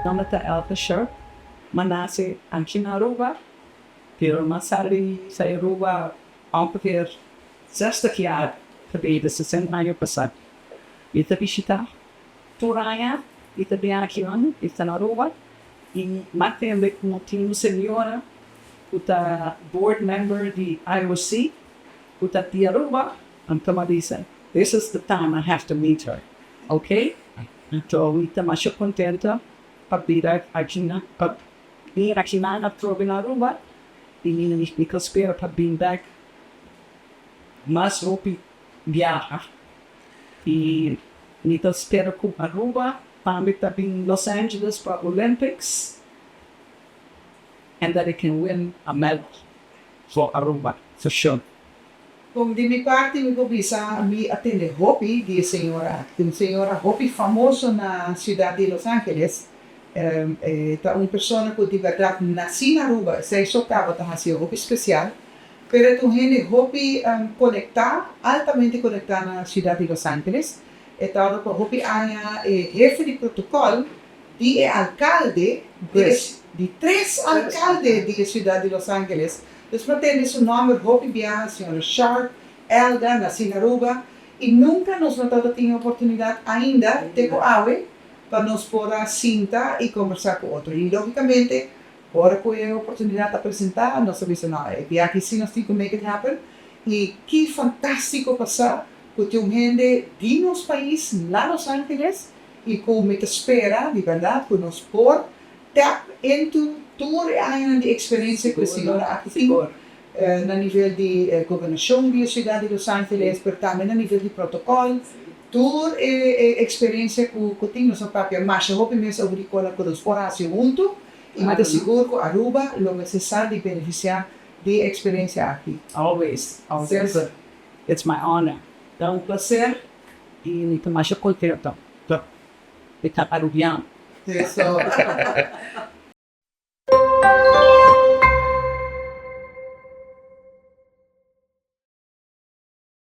Nomber ta Elke Sharp. M'a nace aki na Aruba, pero m'a sali sa Aruba ongeveer 60 jaar geleden, 60 aña pasa. Mi ta bishita tur aña, mi ta bin aki nan, mi ta na Aruba y m'a tende cu tin un señora cu ta board member di IOC cu ta di Aruba, anto m'a bisa, "This is the time I have to meet her." Okay? Anto mi ta masha contento pa bira aki na, pa bin aki na atrobe na Aruba y mi ta spera pa bin back mas hopi biaha y mi ta spera cu Aruba tambe ta bin Los Angeles pa Olympics and that it can win a medal for Aruba, for sure. Bon, di mi parti, mi por bisa, mi a tende hopi di señora, un señora hopi famoso na ciudad di Los Angeles. Ta un persona cu di berdad naci na Aruba, esey so caba ta haci hopi special, pero ta un hende hopi conecta, altamente conecta na ciudad di Los Angeles. E tabata pa hopi aña hefe di protocol di e alcalde, di tres alcalde di ciudad di Los Angeles. Dus m'a tende su nomber hopi biaha, señora Sharp, Elga, naci na Aruba, y nunca nos no tabatin oportunidad ainda, te cu awe, pa nos por a sinta y combersa cu otro. Y logicamente, ora cu e oportunidad a presenta, nos a bisa, "No, e biaha aki si nos tin cu make it happen." Y ki fantastico pa sa cu tin un hende di nos pais na Los Angeles y cu mi ta spera, di berdad, cu nos por tap into tur aña di experiencia cu e señora aki tin na nivel di gobernacion di ciudad di Los Angeles, pero tambe na nivel di protocol, tur e experiencia cu tin. Nos papia masha hopi mes over di con cu nos por haci hunto y mi ta sigur cu Aruba lo mester sa di beneficia di e experiencia aki. Always, always. It's my honor. Ta un placer y mi ta masha contento di ta Arubiano. Eso.